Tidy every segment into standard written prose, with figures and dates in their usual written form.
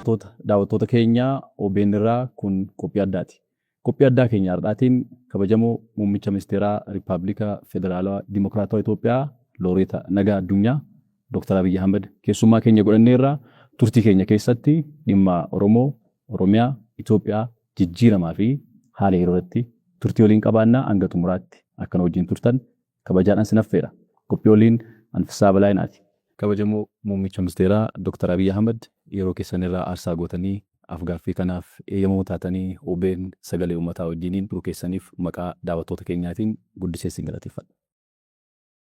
Hordoftoota daawwattoota keenyaa OBN irraa kun qophii addaati. Qophii addaa keenya har'aatiin kabajamoo muummicha ministeeraa Riippaabilika Federaalawaa Dimokiraatawaa Itoophiyaa Looreeta Nagaa Addunyaa Dooktar Abiyyi Ahmad keessummaa keenya godhanneerra. Turtii keenya keessatti dhimma Oromoo, Oromiyaa, Itoophiyaa jijjiiramaa fi haala yeroo irratti turtii waliin qabaannaa. Hanga xumuraatti akka nu wajjin turtan kabajaadhaan sin affeera. Qophii waliin an Fissaa Balaayinaati. Kabajamoo Muummicha Ministeeraa Dr. Abiy Ahmad, yeroo keessan irraa aarsaa gootanii afgaaffii kanaaf eeyyamoo taatanii OBN Sagalee Uummataa wajjiniin turuu keessaniif maqaa daawwattoota keenyaatiin guddisee isin galateeffadha.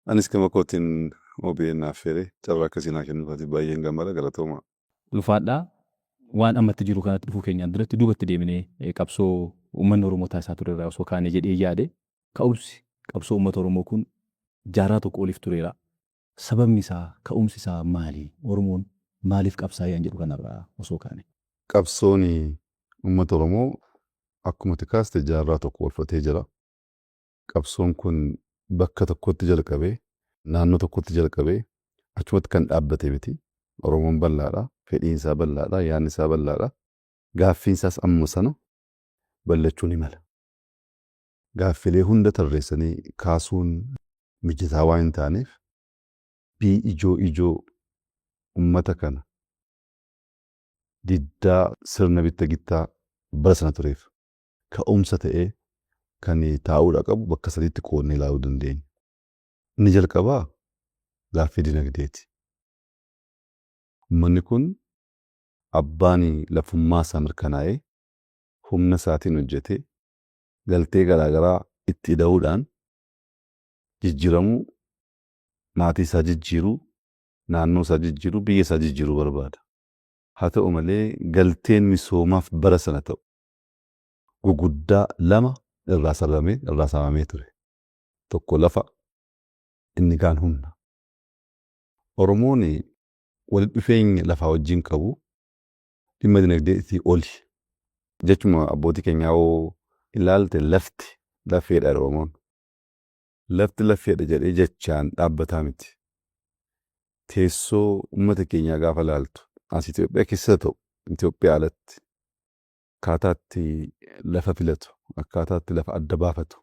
Anis gama kootiin OBN affeeree carraa akkasii naa kennuufaatiif baay'een gammada, galatoomaa. Ulfaadhaa. Waan ammatti jiru kanatti dhufuu keenyaan duratti duubatti deebinee qabsoo uummanni Oromoo taasisaa ture irraa osoo kaanee jedhee yaade, ka'umsi qabsoo uummata Oromoo kun jaarraa tokko oliif tureera. Sababni isaa, ka'umsi isaa maali? Oromoon maaliif qabsaa'ee an jedhu kanarraa osoo kaane. Qabsoon uummata Oromoo akkuma ati kaaste jaarraa tokko ol fudhatee jira. Qabsoon kun bakka tokkotti jalqabee, naannoo tokkotti jalqabee achumatti kan dhaabbate miti. Oromoon bal'aadha. Fedhiin isaa bal'aadha. Yaadni isaa bal'aadha. Gaaffiin isaas ammuma sana bal'achuu ni mala. Gaaffilee hunda tarreessanii kaasuun mijataa waan hin taaneef, dubbii ijoo ijoo ummata kana diddaa sirna bitta gittaa bara sana tureef ka'umsa ta'ee kan taa'uudha qabu bakka sadiitti qoodnee ilaaluu dandeenya. Inni jalqabaa gaaffii dinagdeeti. Ummanni kun abbaan lafummaa isaa mirkanaa'ee, humna isaatiin hojjetee, galtee garaagaraa itti ida'uudhaan jijjiiramuu, maatii isaa jijjiiruu, naannoo isaa jijjiiruu, biyya isaa jijjiiruu barbaada. Haa ta'u malee, galteen misoomaaf bara sana ta'u guguddaa lama irraa sarbamee, irraa saamamee ture. Tokko lafa, inni kaan humna. Oromoon walitti dhufeenya lafaa wajjin qabu dhimma dinagdeetii oli. Jechuma abbootii keenyaa hoo ilaalte, lafti lafeedha Oromoon. Lafti lafeedha jedhee jechaan dhaabbataa miti. Teessoo uummata keenyaa gaafa ilaaltu, as Itoophiyaa keessa ta'u Itoophiyaa alatti, akkaataatti lafa filatu, akkaataatti lafa adda baafatu,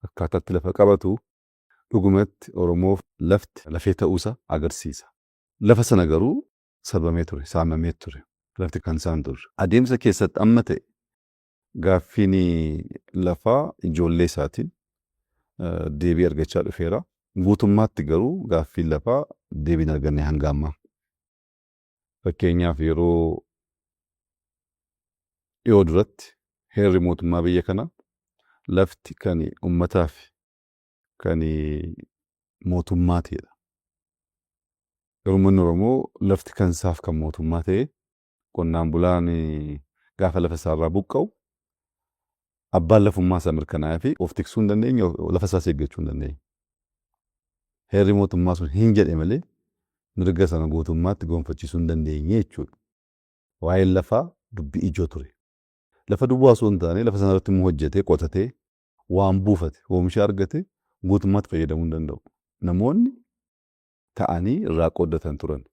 akkaataatti lafa qabatu dhugumatti Oromoof lafti lafee ta'uusaa agarsiisa. Lafa sana garuu sarbamee ture, saamamee ture. Lafti kan isaan turre. Adeemsa keessatti amma ta'e gaaffiin lafaa ijoollee isaatiin deebii argachaa dhufeera. Guutummaatti garuu gaaffiin lafaa deebii hin arganne hanga ammaa. Fakkeenyaaf, yeroo dhiyoo duratti heerri mootummaa biyya kanaa lafti kan uummataa fi kan mootummaatiidha. Garuu uummanni Oromoo lafti kan isaaf kan mootummaa ta'e, qonnaan bulaan gaafa lafa isaarraa buqqa'u abbaan lafummaa isaa mirkanaa'ee fi of tiksuu hin dandeenye, lafa isaas eeggachuu hin dandeenye. Heerri mootummaa sun hin jedhe malee mirga sana guutummaatti gonfachiisuu hin dandeenye jechuudha. Waa'een lafaa dubbii ijoo ture. Lafa duwwaa osoo hin taane, lafa sana irratti immoo hojjetee, qotatee, waan buufate, oomisha argate guutummaatti fayyadamuu hin danda'u. Namoonni ta'anii irraa qooddatan turan.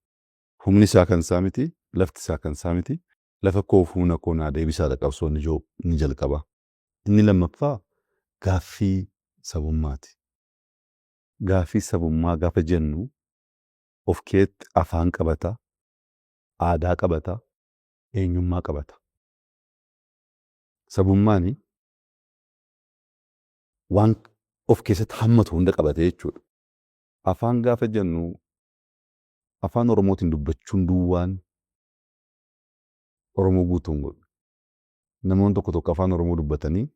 Humni isaa kan isaa miti, lafti isaa kan isaa miti, lafa koof humna koo naa deebisaadha qabsoon ijoo inni jalqabaa. Inni lammaffaa gaaffii sabummaati. Gaaffii sabummaa gaafa jennu of keetti afaan qabata, aadaa qabata, eenyummaa qabata. Sabummaan waan of keessatti hammatu hunda qabate jechuudha. Afaan gaafa jennu, Afaan Oromootiin dubbachuun duwwaan Oromoo guutuu hin godhu. Namoonni tokko tokko Afaan Oromoo dubbatanii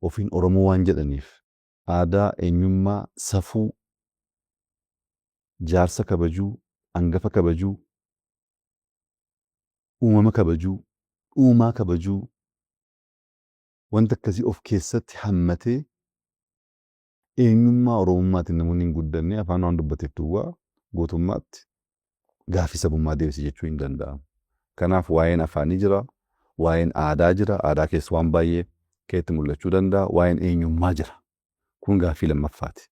ofiin Oromoo waan jedhaniif aadaa, eenyummaa, safuu, jaarsa kabajuu, hangafa kabajuu, uumama kabajuu, uumaa kabajuu, wanta akkasii of keessatti hammatee eenyummaa Oromummaatiin namoonni hin guddanne afaan waan dubbateef duwwaa guutummaatti gaaffii sabummaa deebise jechuu hin danda'amu. Kanaaf waa'een afaanii jira, waa'een aadaa jira, aadaa keessa waan baay'ee keetti mul'achuu danda'a, waa'een eenyummaa jira. Kun gaaffii lammaffaati.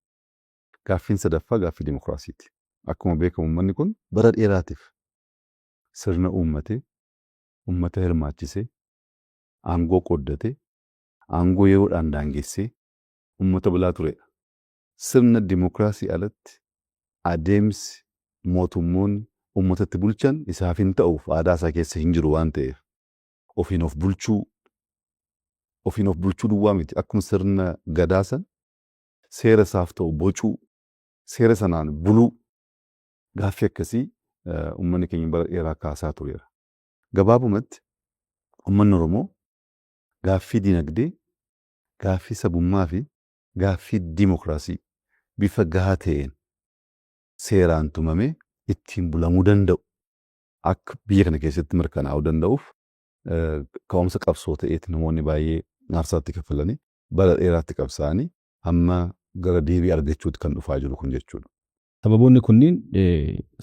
Gaaffiin sadaffaa gaaffii dimokiraasiiti. Akkuma beekamu uummanni kun bara dheeraatiif sirna uummatee Uummata hirmaachisee, aangoo qooddatee, aangoo yeroodhaan daangessee uummata bulaa turedha. Sirna dimookiraasii alatti adeemsi mootummoonni uummatatti bulchan isaaf hin ta'uuf aadaa isaa keessa hin jiru waan ta'eef ofiin of bulchuu, ofiin of bulchuu duwwaa miti, akkuma sirna gadaa san seera isaaf ta'u bocuu, seera sanaan buluu, gaaffii akkasii uummanni keenya bara dheeraa kaasaa tureera. Gabaabumatti uummanni Oromoo gaaffii dinagdee, gaaffii sabummaa fi gaaffii dimookiraasii bifa gahaa ta'een seeraan tumamee ittiin bulamuu danda'u akka biyya kana keessatti mirkanaa'uu danda'uuf ka'umsa qabsoo ta'eeti namoonni baay'ee aarsaatti kaffalanii bara dheeraatti qabsaa'anii hamma gara deebii argachuutti kan dhufaa jiru kun jechuudha. Sababoonni kunniin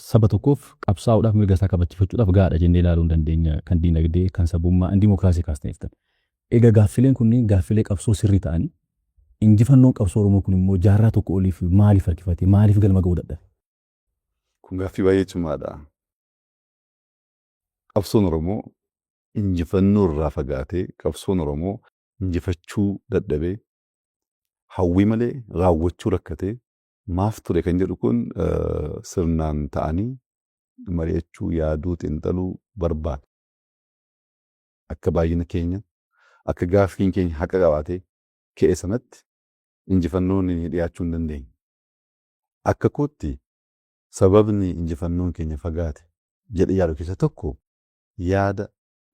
saba tokkoof qabsaa'uudhaaf, mirga isaa kabachiifachuudhaaf gahaadha jennee ilaaluu hin dandeenya. Kan diinagdee, kan sabummaa, kan dimookiraasii kaasneeftan. Egaa gaaffileen kunniin gaaffilee qabsoo sirrii ta'anii, injifannoon qabsoo Oromoo kun immoo jaarraa tokko oliif maaliif harkifate? Maaliif galma ga'uu dadhabe? Kun gaaffii baay'ee cimaadha. Qabsoon Oromoo injifannoo irraa fagaatee, qabsoon Oromoo injifachuu dadhabee, hawwii malee raawwachuu rakkatee maaf ture kan jedhu kun sirnaan ta'anii mari'achuu, yaaduu, xiinxaluu barbaada. Akka baay'ina keenya, akka gaaffiin keenya haqa qabaatee ka'e sanatti injifannoon dhiyaachuu hin dandeenye. Akka kootti sababni injifannoon keenya fagaate jedhee yaadu keessa tokko yaada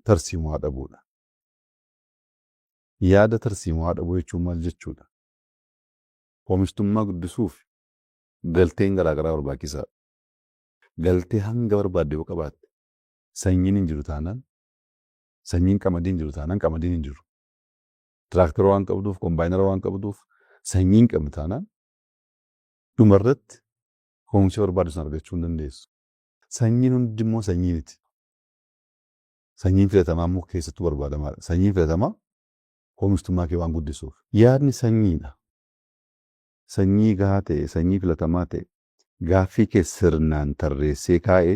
tarsiimoo dhabuudha. Yaada tarsiimoo dhabuu jechuun maal jechuudha? Oomishtummaa guddisuuf galteen garaagaraa barbaachisaadha. Galtee hanga barbaadde yoo qabaatte, sanyiin hin jiru taanaan, sanyiin qamadii hin jiru taanaan, qamadiin hin jiru. Tiraaktara waan qabduuf, kombaayinara waan qabduuf, sanyii hin qabne taanaan dhumarratti oomisha barbaaddu sana argachuu hin dandeessu. Sanyiin hundi immoo sanyii miti. Sanyiin filatamaa immoo keessattuu barbaadamaadha. Sanyiin filatamaa oomishtummaa kee waan guddisuuf. Yaadni sanyiidha. Sanyii gahaa ta'e, sanyii filatamaa ta'e, gaaffii kee sirnaan tarreessee kaa'ee,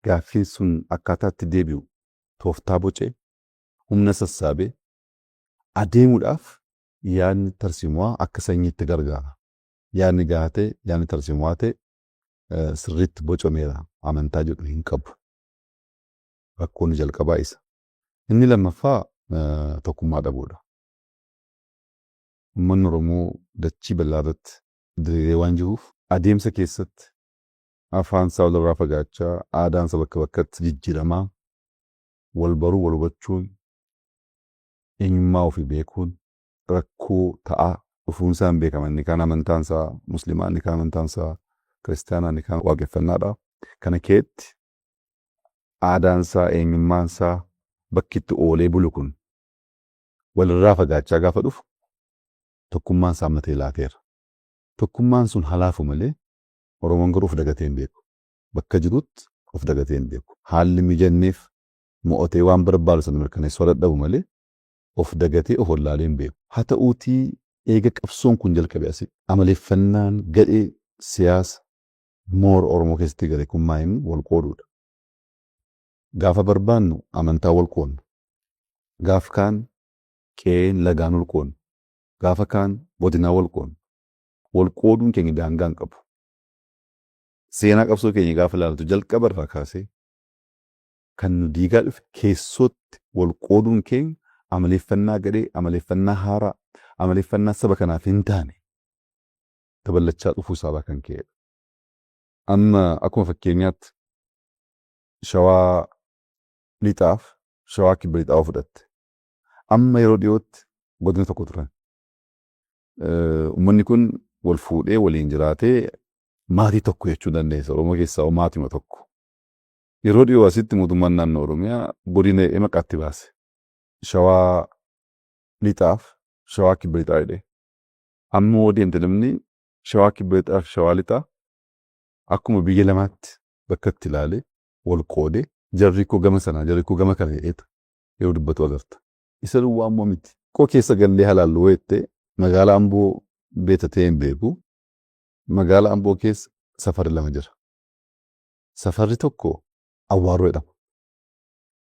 gaaffiin sun akkaataa itti deebi'u tooftaa bocee, humna sassaabee adeemuudhaaf yaadni tarsiimoo akka sanyiitti gargaara. Yaadni gahaa ta'e, yaadni tarsiimoo ta'e sirriitti bocameera amantaa jedhu hin qabu. Rakkoon jalqabaa isa. Inni lammaffaa tokkummaa dhabuudha. Uummanni Oromoo dachii bal'aa irratti diriiree waan jiruuf adeemsa keessatti afaan isaa walirraa fagaachaa, aadaan isaa bakka bakkatti jijjiiramaa, wal baruu, wal hubachuun, eenyummaa ofii beekuun rakkoo ta'aa dhufuun isaa hin beekama. Inni kaan amantaan isaa musliimaa, inni kaan amantaan isaa kiristaanaa, inni kaan waaqeffannaadha. Kana keetti aadaan isaa, eenyummaan isaa bakki itti oolee bulu kun walirraa fagaachaa gaafa dhufu tokkummaan isaa ammatee laafeera. Tokkummaan sun halaafu malee Oromoon garuu of dagatee hin beeku. Bakka jirutti of dagatee hin beeku. Haalli mijanneef mo'atee waan barbaadu sana mirkaneessuu dadhabu malee of dagatee of wallaalee hin beeku. Haa ta'uutii eega qabsoon kun jalqabe asii amaleeffannaan gadhee siyaasa moora Oromoo keessatti gale kun maa inni wal qooduudha. Gaafa barbaannu amantaa wal qoodna. Gaafa kaan qe'een lagaan wal qoodna. Gaafa kaan godinaa wal qoodna. Wal qooduun keenya daangaa hin qabu. Seenaa qabsoo keenya gaafa ilaaltu jalqaba irraa kaasee kan nu diigaa dhufe keessootti wal qooduun keenya amaleeffannaa gadhee, amaleeffannaa haaraa, amaleeffannaa saba kanaaf hin taane daballachaa dhufuu isaarraa kan ka'edha. Amma akkuma fakkeenyaatti Shawaa Lixaaf Shawaa Kibba Lixaa yoo fudhatte, amma yeroo dhiyootti godina tokko turan. Uummanni kun wal fuudhee waliin jiraatee maatii tokko jechuu dandeessa. Oromoo keessaa maatima tokko. Yeroo dhiyoo asitti mootummaan naannoo Oromiyaa godina jedhee maqaatti baase. Shawaa Lixaaf Shawaa Kibba Lixaa jedhee. Amma yoo deemte namni Shawaa Kibba Lixaa fi Shawaa Lixaa akkuma biyya lamaatti bakka itti ilaalee wal qoodee, jarri koo gama sanaa, jarri koo gama kana jedheetu yeroo dubbatu agarta. Isa duwwaa immoo miti. Koo keessa gallee halaallu jettee magaalaa Amboo beekta ta'ee hin beeku. Magaalaa Amboo keessa safarri lama jira. Safarri tokko Awwaaroo jedhama.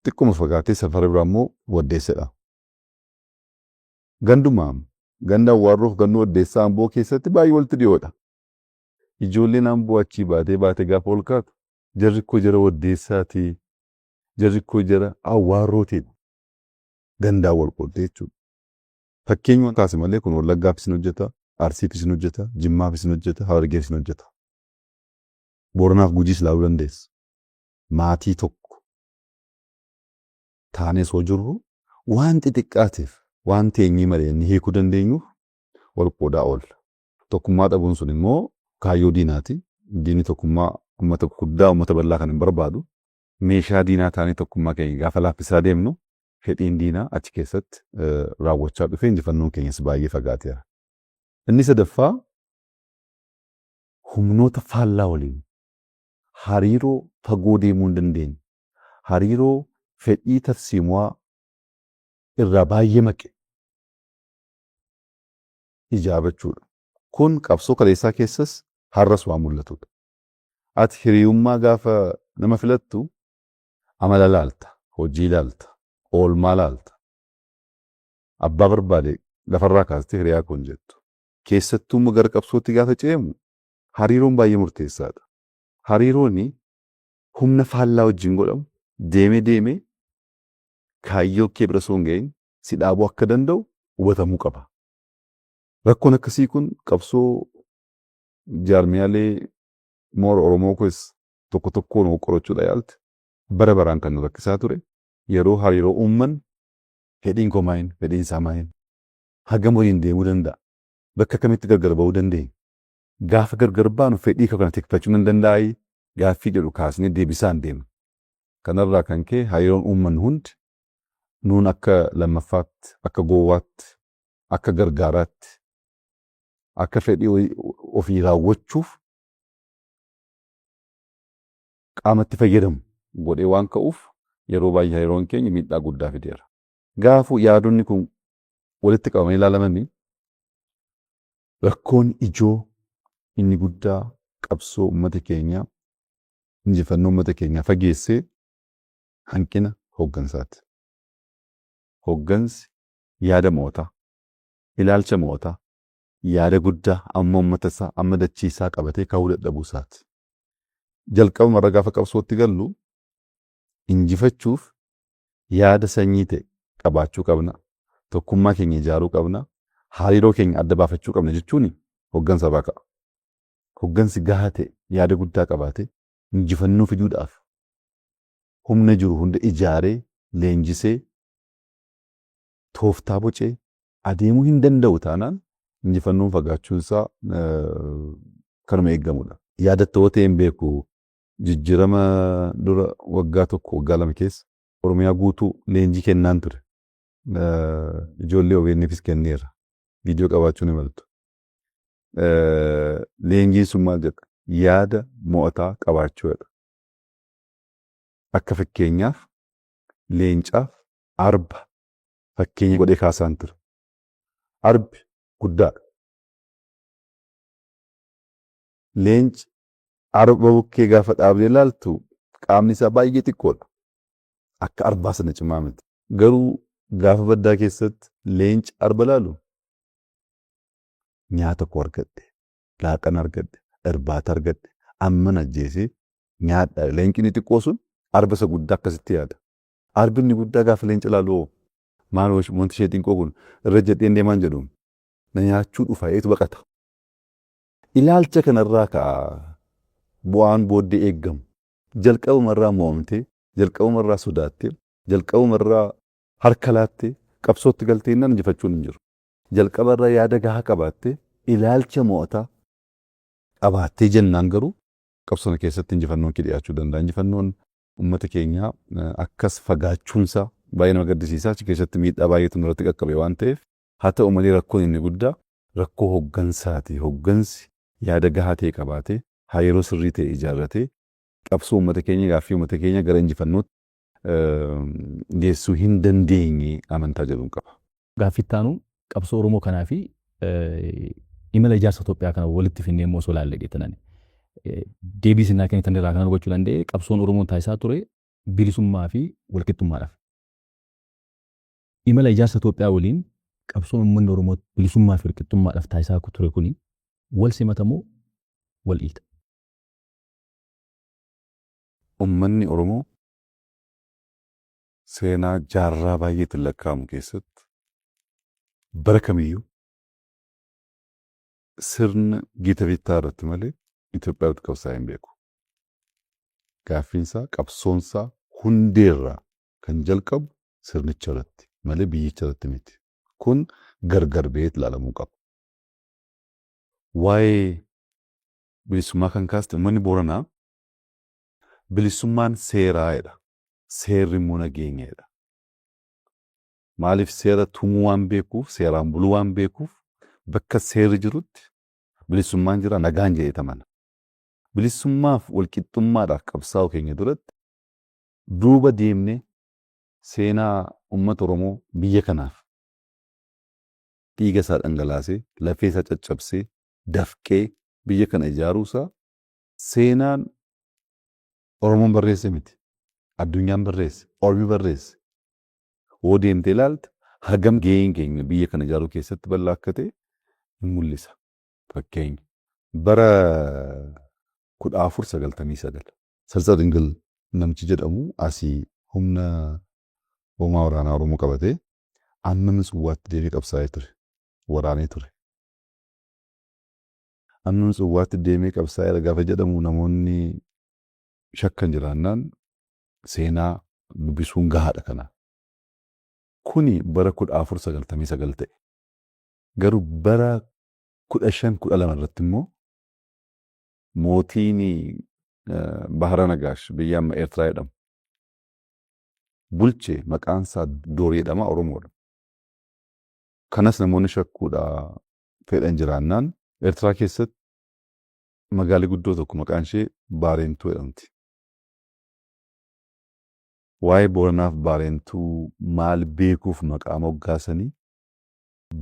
Xiqquma fagaatee safara biraa immoo Waddeessadha. Ganduma ganda Awwaarroof ganduu Waddeessaa Amboo keessatti baay'ee walitti dhiyoodha. Ijoolleen Amboo achii baatee baatee gaafa ol kaatu, jarri koo jara Waddeessaati, jarri koo jara Awwaarrooti, gandaan wal qooddee jechuudha. Fakkeenyuma kaase malee kun Wallaggaafis ni hojjeta, Arsiifis ni hojjeta, Jimmaafis ni hojjeta, Harargeefis ni hojjeta. Booranaaf Gujiis ilaaluu dandeessa. Maatii tokko taanee osoo jirru waan xixiqqaatiif, waan teenyee mari'annee hiikuu dandeenyuuf wal qoodaa oolla. Tokkummaa dhabuun sun immoo kaayyoo diinaati. Diinni tokkummaa uummata guddaa, uummata bal'aa kan hin barbaadu. Meeshaa diinaa taanee tokkummaa keenya gaafa laaffisaa deemnu, fedhiin diinaa achi keessatti raawwachaa dhufee injifannoon keenyas baay'ee fagaateera. Inni sadaffaa, humnoota faallaa waliin hariiroo fagoo deemuu hin dandeenye, hariiroo fedhii tarsiimuwaa irraa baay'ee maqe ijaarrachuudha. Kun qabsoo kaleessaa keessas har'as waan mul'atudha. Ati hiriyummaa gaafa nama filattu amala laalta, hojii laalta, oolmaa laalta. Abbaa barbaade lafarraa kaastee hiriyaa koo hin jettu. Keessattuu immoo gara qabsootti gaafa ce'amu hariiroon baay'ee murteessaadha. Hariiroon humna faallaa wajjin godhamu deemee deemee kaayyoo kee bira osoo hin gahin si dhaabuu akka danda'u hubatamuu qaba. Rakkoon akkasii kun qabsoo jaarmiyaalee moora Oromoo keessa tokko tokkoon qorachuudha yaalte, bara baraan kan nu rakkisaa ture. Yeroo hariiroo uumman, fedhiin koo maayin, fedhiin isaa maayin, hagam waliin deemuu danda'a, bakka kamitti gargar ba'uu dandeenya, gaafa gargar baanu fedhii koo kana tikfachuu nan danda'aayi gaaffii jedhu kaasnee deebisaan deemna. Kanarraa kan ka'e hariiroon uummannu hundi nuun akka lammaffaatti, akka gowwaatti, akka gargaaraatti, akka fedhii ofii raawwachuuf qaamatti fayyadamu godhee waan ka'uuf, yeroo baay'ee hariiroon keenya miidhaa guddaa fideera. Gaafuu yaadonni kun walitti qabamanii ilaalamanii, rakkoon ijoo inni guddaa qabsoo uummata keenyaa, injifannoo uummata keenyaa fageessee hanqina hooggansaati. Hooggansi yaada mo'ataa, ilaalcha mo'ataa, yaada guddaa amma uummata isaa, amma dachii isaa qabatee ka'uu dadhabuu isaati. Jalqabuma irra gaafa qabsootti gallu injifachuuf yaada sanyii ta'e qabaachuu qabna. Tokkummaa keenya ijaaruu qabna. Hariiroo keenya adda baafachuu qabna jechuun hooggansa irraa ka'a. Hooggansi gahaa ta'e yaada guddaa qabaatee injifannoo fiduudhaaf humna jiru hunda ijaaree, leenjisee, tooftaa bocee adeemuu hin danda'u taanaan, injifannoon fagaachuun isaa kanuma eeggamudha. Yaadattoo ta'e hin beeku, jijjiirama dura waggaa 1, waggaa 2 keessa Oromiyaa guutuu leenjii kennaan ture. Ijoollee OBN'fis kenneera. Viidiyoo qabaachuu ni maltu. Leenjiin sun maal jedha? Yaada mo'ataa qabaachuu jedha. Akka fakkeenyaaf leencaaf arba fakkeenya godhee kaasaan ture. Arbi guddaadha. Leenci arba bukkee gaafa dhaabdee ilaaltu qaamni isaa baay'ee xiqqoodha. Akka arbaa sana cimaa miti. Garuu gaafa baddaa keessatti leenci arba ilaalu, nyaata koo argadhe, laaqana argadhe, irbaata argadhe, amman ajjeesee nyaadha. Leenci inni xiqqoo sun arba isa guddaa akkasitti yaada. Arbi inni guddaa gaafa leenca ilaalu, maal wanti ishee xiqqoo kun, irra jedheen deemaan jedhu, na nyaachuu dhufa eetu baqata. Ilaalcha kanarraa ka'a bu'aan booddee eeggamu. Jalqabumarraa mo'amtee, jalqabumarraa sodaattee, jalqabumarraa harka laattee qabsootti galtee innaan injifachuun hin jiru. Jalqabarraa yaada gahaa qabaattee, ilaalcha mo'ataa qabaattee jennaan garuu qabsoo keessatti injifannoon kee dhiyaachuu danda'a. Injifannoon uummata keenyaa akkas fagaachuunsaa baay'ee nama gaddisiisa. Achi keessatti miidhaa baay'eetu nurratti qaqqabe waan ta'eef, haa ta'u malee rakkoon inni guddaa rakkoo hooggansaati. Hooggansi yaada gahaa ta'e qabaatee, hariiroo sirrii ta'e ijaarratee qabsoo uummata keenya, gaaffii uummata keenya gara injifannootti geessuu hin dandeenye amantaa jedhuun qaba. Gaaffii itti aanu, qabsoo Oromoo kanaa fi imala ijaarsa Itoophiyaa kana walitti finnee immoo osoo ilaalle jettan. Deebii isin naa kennitan irraa kan hubachuu danda'e, qabsoon Oromoon taasisaa ture bilisummaa fi walqixxummaadhaaf. Imala ijaarsa Itoophiyaa waliin qabsoon uummanni Oromoo bilisummaa fi walqixxummaadhaaf taasisaa ture kuni wal simata moo wal dhiita? Uummanni Oromoo seenaa jaarraa baay'eetti lakkaa'amu keessatti bara kamiyyuu sirna gita bittaa irratti malee Itoophiyaa irratti qabsaa'ee hin beeku. Gaaffiinsaa, qabsoonsaa hundeerraa kan jalqabu sirnicha irratti malee biyyicha irratti miti. Kun gargar ba'ee ilaalamuu qaba. Waa'ee bilisummaa kan kaaste, uummanni Booranaa bilisummaan seeraa jedha. Seerri immoo nageenya jedha. Maaliif? Seera tumuu waan beekuuf, seeraan buluu waan beekuuf, bakka seerri jirutti bilisummaan jira, nagaan jedhee amana. Bilisummaaf walqixxummaadhaaf qabsaa'uu keenya duratti duuba deemnee seenaa uummata Oromoo biyya kanaaf dhiiga isaa dhangalaasee, lafee isaa caccabsee, dafqee biyya kana ijaaruu isaa seenaan Oromoon barreesse miti. Addunyaan barreesse, Ormi barreesse. Hoo deemtee ilaalte, hagam gaheen keenya biyya kana ijaaruu keessatti bal'aa akka ta'e hin mul'isa. Fakkeenya, bara 1499 Sarsa Dingil namichi jedhamu asii humna hoomaa waraanaa Oromoo qabatee amma Mitswwaatti deemee qabsaa'ee ture. Waraanee ture. Amma Mitswwaatti deemee qabsaa'eera gaafa jedhamu, namoonni shakkan jiraannaan seenaa dubbisuun gahaadha kana. Kuni bara 1499 ta'e. Garuu bara 1512 irratti immoo mootiin Bahara Nagaash, biyya amma Eertiraa jedhamu bulche, maqaan isaa Doorii jedhama, Oromoodha. Kanas namoonni shakkuudha fedhan jiraannaan, Eertiraa keessatti magaalli guddoo tokko maqaan ishee Baareentuu jedhamti. Waa'ee Booranaaf Baareentuu maal beekuuf maqaa moggaasanii?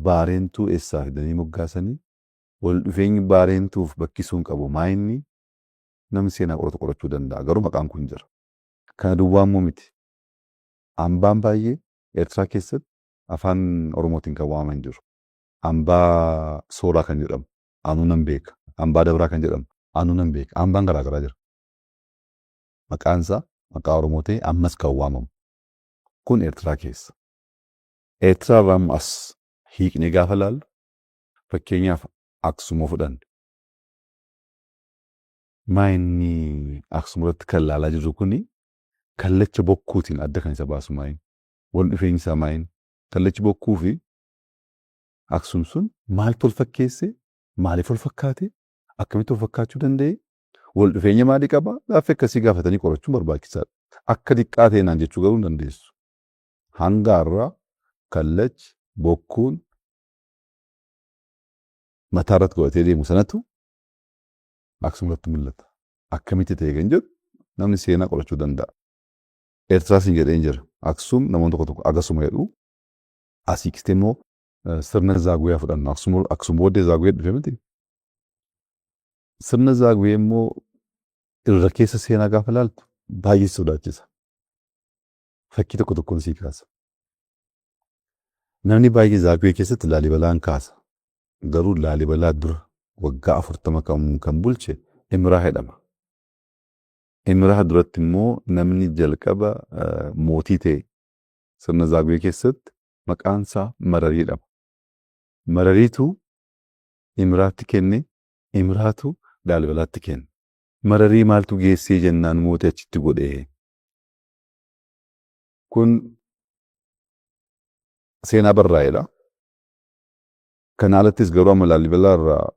Baareentuu eessaa fidanii moggaasanii? Wal dhufeenyi Baareentuuf bakki sun qabu maa inni? Namni seenaa qoratu qorachuu danda'a. Garuu maqaan kun jira. Kana duwwaa immoo miti. Hambaan baay'ee Eertiraa keessatti afaan Oromootiin kan waamaman jiru. Hambaa Sooraa kan jedhamu anuu nan beeka. Hambaa Dabraa kan jedhamu anuu nan beeka. Hambaan garaa garaa jira. Maqaan isaa maqaa Oromoo ta'e ammas kan waamamu. Kun Eertiraa keessa. Eertiraa irraa immoo as hiiqnee gaafa laallu, fakkeenyaaf Aksumoo fudhanne. Maa inni Aksum irratti kan laalaa jirru kuni kallacha bokkuutiin adda kan isa baasu maayin? Wal dhufeenyi isaa maayin? Kallachi bokkuu fi Aksum sun maaltu wal fakkeesse? Maaliif wal fakkaate? Akkamitti wal fakkaachuu danda'e? Wal dhufeenya maalii qaba? Gaaffii akkasii gaafatanii qorachuun barbaachisaadha. Akka diqqaa ta'e naan jechuu garuu hin dandeessu. Hanga har'aa kallachi bokkuun mataa irratti godhatee deemu sanatu Aksum irratti mul'ata. Akkamitti ta'e kan jedhu namni seenaa qorachuu danda'a. Eertiraas hin jedheen jira. Aksum namoonni tokko tokko agasuma jedhu. Asii qistee immoo sirna Zaaguyaa fudhanna. Aksum booddee Zaaguyee dhufe miti. Sirna Zaaguyee immoo irra keessa seenaa gaafa ilaaltu baay'ee sodaachisa. Fakkii tokko tokkoon sii kaasa. Namni baay'ee Zaaguyee keessatti Laalibalaan kaasa. Garuu Laalibalaa dura waggaa 40 kan bulche Imraa jedhama. Imraa duratti immoo namni jalqaba mootii ta'e sirna Zaaguyee keessatti maqaan isaa Mararii jedhama. Marariitu Imraatti kenne, Imraatu Laalibalaatti kenne. Mararii maaltu geessee jennaan mootii achitti godhee? Kun seenaa barraa'edha. Kana alattis garuu amma Laalibalaa irraa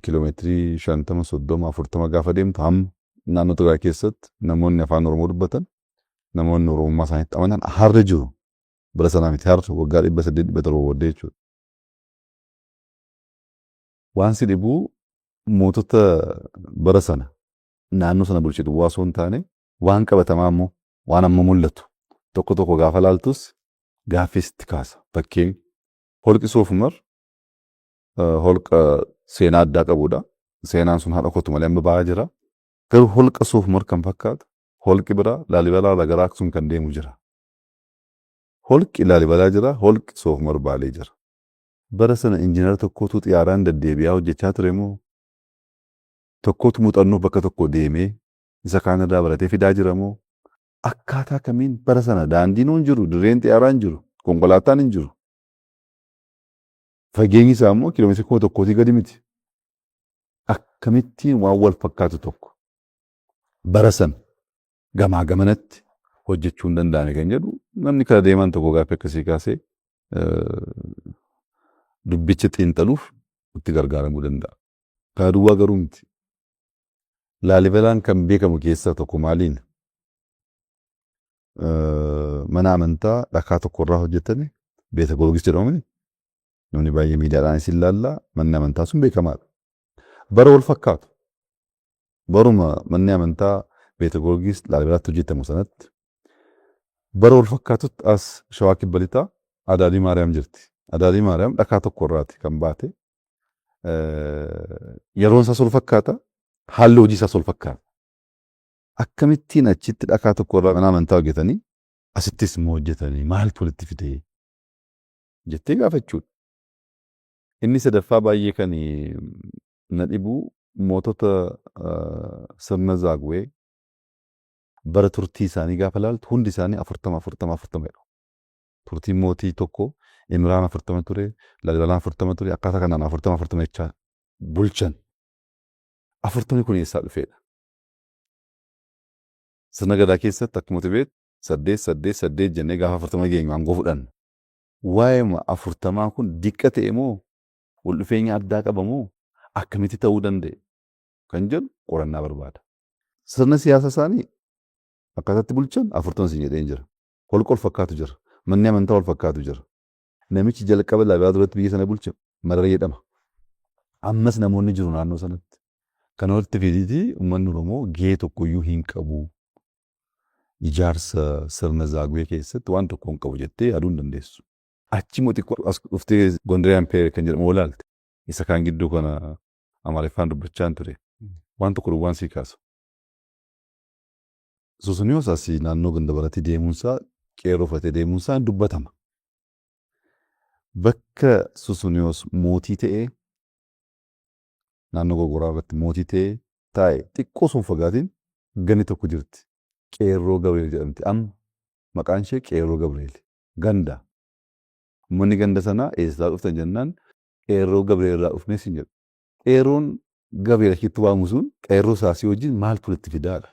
kiiloomeetirii 50, 30, 40 gaafa deemtu, hamma naannoo Tigraay keessatti namoonni afaan Oromoo dubbatan, namoonni Oromummaa isaaniitti amanan har'a jiru. Bara sanaa miti, har'a waggaa 800, 700 booddee jechuudha. Waan si dhibuu, mootota bara sana naannoo sana bulche duwwaa osoo hin taane, waan qabatamaa immoo waan amma mul'atu tokko tokko gaafa laaltus gaaffii sitti kaasa. Fakkeenya, holqi Soofumar holqa seenaa addaa qabudha. Seenaan sun haadha kootu malee amma ba'aa jira. Garuu holqa Soofumar kan fakkaatu Holqi biraa Laalibalaa irraa gara Aksum kan deemu jira. Holqi Laalibalaa jira, holqi Soofumar Baalee jira. Bara sana injiinara tokkotu xiyyaaraan deddeebi'aa hojjechaa ture moo tokkotu muuxannoof bakka tokko deemee isa kaan irraa baratee fidaa jira moo akkaataa kamiin bara sana daandiin hin jiru, dirreen xiyyaaraa hin jiru, konkolaataan hin jiru. Fageenyi isaa immoo kiiloomeetira 1000tii gadi miti. Akkamittiin waan wal fakkaatu tokko bara sana gamaa gamanatti hojjechuu hin danda'ame kan jedhu, namni kara deemaan tokko gaaffii akkasii kaasee dubbicha xiinxaluuf itti gargaaramuu danda'a. Kana duwwaa garuu miti. Laalibalaan kan beekamu keessaa tokko maaliin? Mana amantaa dhakaa tokkorraa hojjetame Beeta Goorgis jedhamu, namni baay'ee miidiyaadhaan isin ilaalla, manni amantaa sun beekamaadha. Bara wal fakkaatu, baruma manni amantaa Beeta Goorgis Laalibalaatti hojjetamu sanatti, bara wal fakkaatutti as Shawaa Kibba Lixaa Adaadii Maariyaam jirti. Adaadii Maariyaam dhakaa tokkorraati kan baate. Yeroon isaas wal fakkaata, haalli hojii isaas wal fakkaata. Akkamittiin achitti dhakaa tokkorraa mana amantaa hojjetanii, asittis immoo hojjetanii, maaltu walitti fide jettee gaafachuudha. Inni sadaffaa baay'ee kan na dhibu, mootota sirna Zaagwee bara turtii isaanii gaafa ilaaltu hundi isaanii 40, 40, 40 jedhu. Turtiin mootii tokko Imraan 40 ture, Laalibalaan 40 ture, akkaataa kanaan 40, 40 jechaa bulchan. 40ni kun eessaa dhufeedha? Sirna Gadaa keessatti akkuma beektu saddeet, saddeet, saddeet jennee gaafa 40 geenyu aangoo fudhanna. Waa'ee 40n kun diqqa ta'e moo, wal dhufeenya addaa qaba moo, akkamitti ta'uu danda'e kan jedhu qorannaa barbaada. Sirna siyaasa isaanii akkaataatti bulchan 40 siin jedheen jira. Holqa wal fakkaatu jira. Manni amantaa wal fakkaatu jira. Namichi jalqaba Laalibalaa duratti biyya sana bulche Mararee jedhama. Ammas namoonni jiru naannoo sanatti. Kana walitti fidiitii uummanni Oromoo gahee tokkoyyuu hin qabu. Ijaarsa sirna Zaagwee keessatti waan tokko hin qabu jettee yaaduu hin dandeessu. Achi immoo xiqqoo as dhuftee Gondaree Empire kan jedhamu ilaalte. Isa kaan gidduu kana Amaariffaan dubbachaa ture. Waan tokko duwwaan sii kaasa. Suusuniyoos asii naannoo Gandabaraatti deemuunsaa, qeerroo fudhatee deemuunsaa dubbatama. Bakka Suusuniyoos mootii ta'ee, naannoo Gorgoraa irratti mootii ta'ee taa'e xiqqoo sun fagaatiin gandi tokko jirti. Qeerroo Gabriel jedhamti. Amma maqaan ishee Qeerroo Gabriel. Ganda. Uummanni ganda sanaa eessaa dhuftan jennaan, Qeerroo Gabriel irraa dhufnee siin jedhu. Qeerroon Gabriel achitti waamu sun qeerroo saasii wajjin maaltu walitti fidaadha?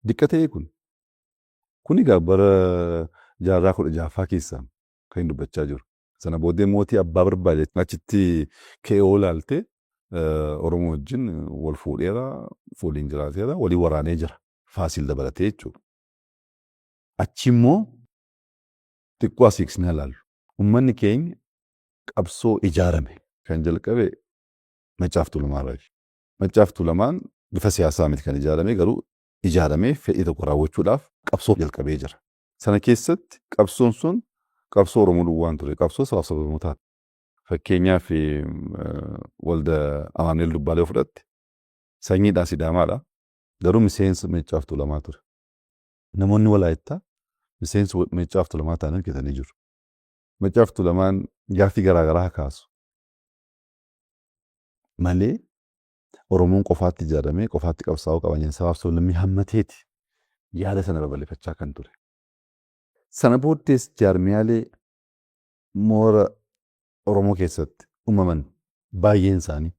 Diqqa ta'ee kun. Kun egaa bara jaarraa 16ffaa keessaa kan inni dubbachaa jiru. Sana booddee mootii abbaa barbaade achitti ka'ee ilaalte Oromoo wajjin wal fuudheera, waliin jiraateera, waliin waraanee jira. Faasiil dabalatee jechuudha. Achi immoo xiqqoo as hiiksnee ilaallu. Uummanni keenya qabsoo ijaarame kan jalqabe Maccaaf Tuulamaa irraa. Maccaaf Tuulamaan bifa siyaasaa miti kan ijaarame, garuu ijaaramee fedhii tokko raawwachuudhaaf qabsoo jalqabee jira. Sana keessatti qabsoon sun qabsoo Oromoo duwwaan ture, qabsoo sabaaf sablammootaati. Fakkeenyaaf, Walda Amaanu'el Dubbaalee fudhatte, sanyiidhaan Sidaamaadha. Garuu miseensa Maccaaf Tuulamaa ture. Namoonni Walaayittaa miseensa Maccaaf Tuulamaa ta'anii hojjetanii jiru. Maccaaf Tuulamaan gaaffii garaagaraa kaasu malee Oromoon qofaatti ijaaramee qofaatti qabsaa'uu qaba jedhan, sabaaf sablammii hammateeti yaada sana babal'ifachaa kan ture. Sana booddees jaarmiyaalee moora Oromoo keessatti uumaman baay'een isaanii,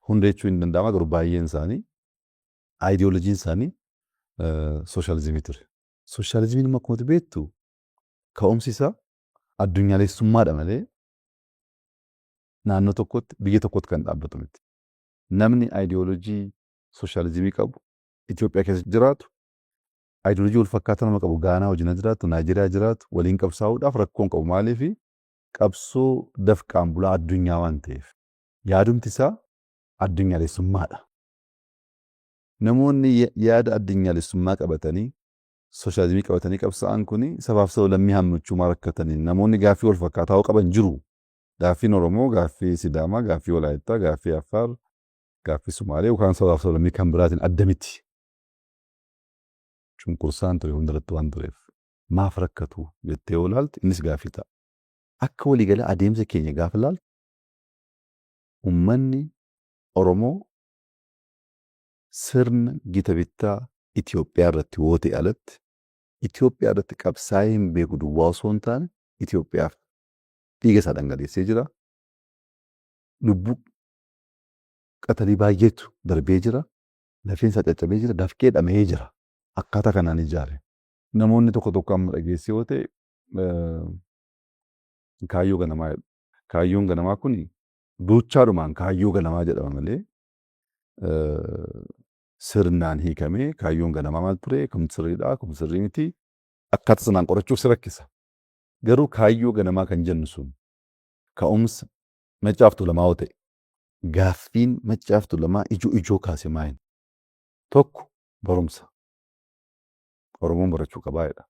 hunda jechuu hin danda'ama, garuu baay'een isaanii aayidiyoolojiin isaanii sooshaalizimii ture. Sooshaalizimiin immoo akkuma beektu ka'umsi isaa addunyaalessummaadha malee naannoo tokkotti, biyya tokkotti kan dhaabbatu miti. Namni aayidiyoolojii sooshaalizimii qabu Itoophiyaa keessa jiraatu, aayidiyoolojii wal fakkaataa nama qabu Gaanaa wajjin jiraatu, Naayijeeriyaa jiraatu waliin qabsaa'uudhaaf rakkoo hin qabu. Maaliif? Qabsoo dafqaan bulaa addunyaa waan ta'eef. Yaadumti isaa addunyaalessummaadha. Namoonni yaada addunyaalessummaa qabatanii, sooshaalizimii qabatanii qabsaa'an kuni sabaaf sablammii hammachuu maa rakkatanii? Namoonni gaaffii wal fakkaataa qaban jiru. Gaaffiin Oromoo, gaaffii Sidaamaa, gaaffii Walaayittaa, gaaffii Affaar, gaaffii Sumaalee yookaan sabaaf sablammii kan biraatiin adda miti. Cunqursaan ture hundarratti waan tureef maaf rakkatu jettee yoo ilaalte innis gaaffii ta'a. Akka waliigalaa adeemsa keenya gaafa ilaaltu uummanni Oromoo sirna gita bittaa Itoophiyaa irratti yoo ta'e alatti Itoophiyaa irratti qabsaa'ee hin beeku duwwaa osoo hin taane Itoophiyaaf dhiiga isaa dhangaleessee jira. Lubbuu qatalii baay'eetu darbee jira. Lafeen isaa caccabee jira. Dafqee dhama'ee jira. Akkaataa kanaan ijaare. Namoonni tokko tokko amma dhageessee yoo ta'e kaayyoo ganamaa jedhu. Kaayyoon ganamaa kun duuchaadhumaan kaayyoo ganamaa jedhama malee sirnaan hiikamee kaayyoon ganamaa maal ture, kam sirriidha, kam sirrii miti, akkaataa sanaan qorachuuf si rakkisa. Garuu kaayyoo ganamaa kan jennu sun ka'umsa Maccaaf Tuulamaa yoo ta'e, gaaffiin Maccaaf Tuulamaa ijoo ijoo kaase maali? Tokko barumsa. Oromoon barachuu qabaa jedha.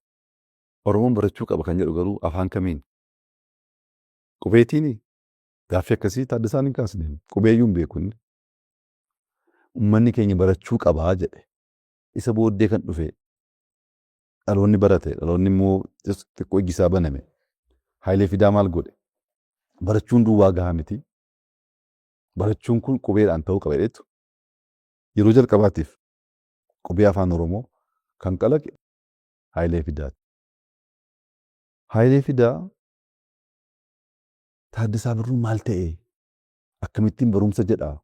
Oromoon barachuu qaba kan jedhu garuu afaan kamiin? Qubeetiinii? Gaaffii akkasii Taaddasaan hin kaasne. Qubeeyyuu hin beeku inni. Uummanni keenya barachuu qabaa jedhe. Isa booddee kan dhufe dhaloonni barate, dhaloonni immoo xiqqoo ijji isaa baname. Hayilee Fidaa maal godhe? Barachuun duwwaa gahaa miti. Barachuun kun qubeedhaan ta'uu qaba jedheetu yeroo jalqabaatiif qubee afaan Oromoo kan kalaqe Hayilee Fidaati. Hayilee Fidaa Taaddasaa Birruu maal ta'e? Akkamittiin barumsa jedhaa?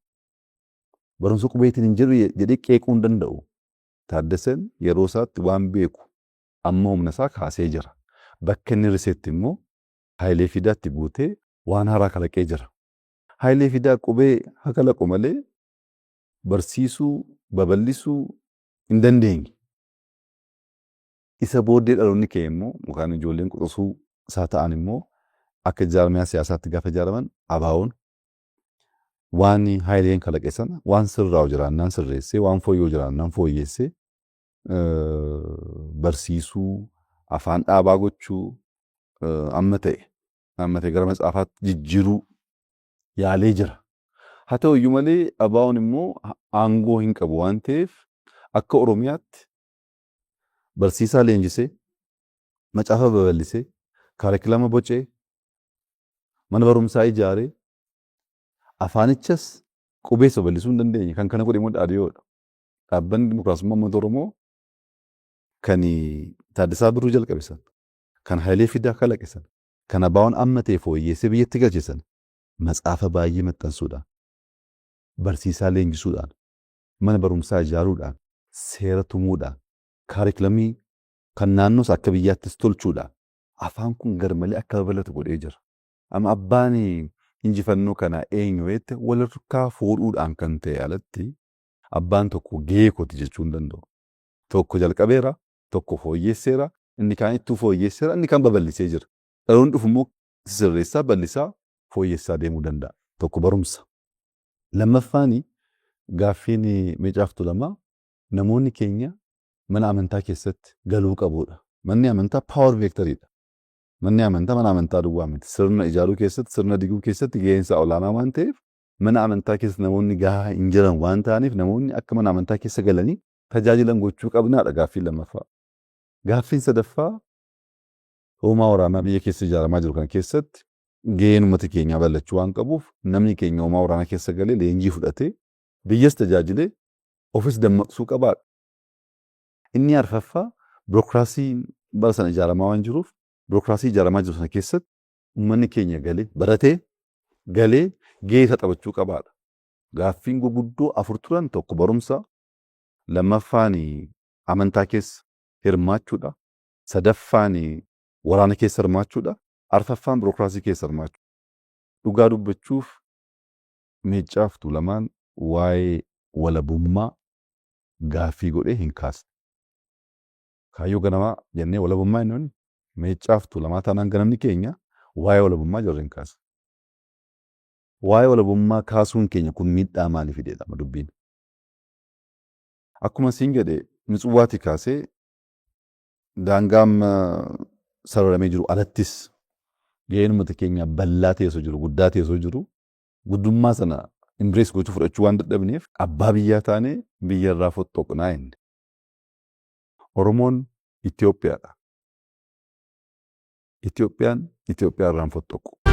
Barumsa qubeetiin hin jedhu jedhee qeequu hin danda'u. Taaddaseen yeroo isaatti waan beeku amma humna isaa kaasee jira. Bakka inni risetti immoo Hayilee Fidaatti guutee waan haaraa kalaqee jira. Hayilee Fidaa qubee haa kalaqu malee barsiisuu, babal'isuu hin dandeenye. Isa booddee dhaloonni ka'e immoo yookaan ijoolleen quxisuu isaa ta'an immoo akka jaarmiyaa siyaasaatti gaafa ijaaraman ABO'n waan Hayileen kalaqe sana waan sirraa'u jiraannaan sirreessee, waan fooyya'u jiraannaan fooyyessee, barsiisuu, afaan dhaabaa gochuu, amma ta'e amma ta'e gara matsaafaatti jijjiiruu yaalee jira. Haa ta'u iyyuu malee ABO'n immoo aangoo hin qabu waan ta'eef akka Oromiyaatti barsiisaa leenjisee, macaafa babal'isee, kaarikulama bocee, mana barumsaa ijaaree, afaanichas qubees babal'isuu hin dandeenye. Kan kana godhe immoo Dhaadhiyoodha. Dhaabbanni Dimokiraasummaa Uummata Oromoo kan Taaddasaa Birruu jalqabe sana, kan Hayilee Fidaa kalaqe sana, kan ABO'n amma ta'e fooyyeessee biyyatti galche sana matsaafa baay'ee maxxansuudhaan, barsiisaa leenjisuudhaan, mana barumsaa ijaaruudhaan, seera tumuudhaan, kaarikulamii kan naannoos akka biyyaattis tolchuudhaan afaan kun garmalee akka babal'atu godhee jira. Amma abbaan injifannoo kanaa eenyu jette walharkaa fuudhuudhaan kan ta'e alatti abbaan tokko gahee kooti jechuu hin danda'u. Tokko jalqabeera, tokko fooyyesseera, inni kaan ittuu fooyyesseera, inni kaan babal'isee jira. Dhaloonni dhufu immoo sirreessaa, bal'isaa, fooyyessaa deemuu danda'a. Tokko barumsa. Lammaffaan gaaffiin Maccaaf Tuulamaa namoonni keenya mana amantaa keessatti galuu qabuudha. Manni amantaa power vectoriidha. Manni amantaa mana amantaa duwwaa miti. Sirna ijaaruu keessatti, sirna diguu keessatti gaheen isaa olaanaa waan ta'eef mana amantaa keessa namoonni gahaa hin jiran waan ta'aniif namoonni akka mana amantaa keessa galanii tajaajilan gochuu qabnaadha gaaffiin lammaffaa. Gaaffiin sadaffaa hoomaa waraanaa biyya keessa ijaaramaa jiru kana keessatti gaheen uummata keenyaa bal'achuu waan qabuuf namni keenya hoomaa waraanaa keessa galee leenjii fudhatee biyyas tajaajilee ofis dammaqsuu qabaadha. Inni arfaffaa birookiraasii bara sana ijaaramaa waan jiruuf birookiraasii ijaaramaa jiru sana keessatti uummanni keenya galee baratee galee gahee isaa taphachuu qabaadha. Gaaffiin gurguddoo afur turan tokko barumsa, lammaffaan amantaa keessa hirmaachuudha, sadaffaan waraana keessa hirmaachuudha, arfaffaan birookiraasii keessa hirmaachuudha. Dhugaa dubbachuuf Maccaaf Tuulamaan waa'ee walabummaa gaaffii godhee hin kaasne. Kaayyoo ganamaa jennee walabummaa hin jennu. Maccaaf Tuulamaa taanaan ganamni keenya waa'ee walabummaa jarri hin kaasne. Waa'ee walabummaa kaasuun keenya kun miidhaa maalii fideedha amma dubbiin? Akkuma siin jedhe Mitsuwaatii kaasee daangaa amma sararamee jiru alattis gaheen uummata keenyaa bal'aa ta'e osoo jiru, guddaa ta'e osoo jiru, guddummaa sana embrace gochuu fudhachuu waan dadhabneef abbaa biyyaa taanee biyya irraa foxxoqnaa jenne. Oromoon Itoophiyaadha. Itoophiyaan Itoophiyaa irraa hin fottoqu.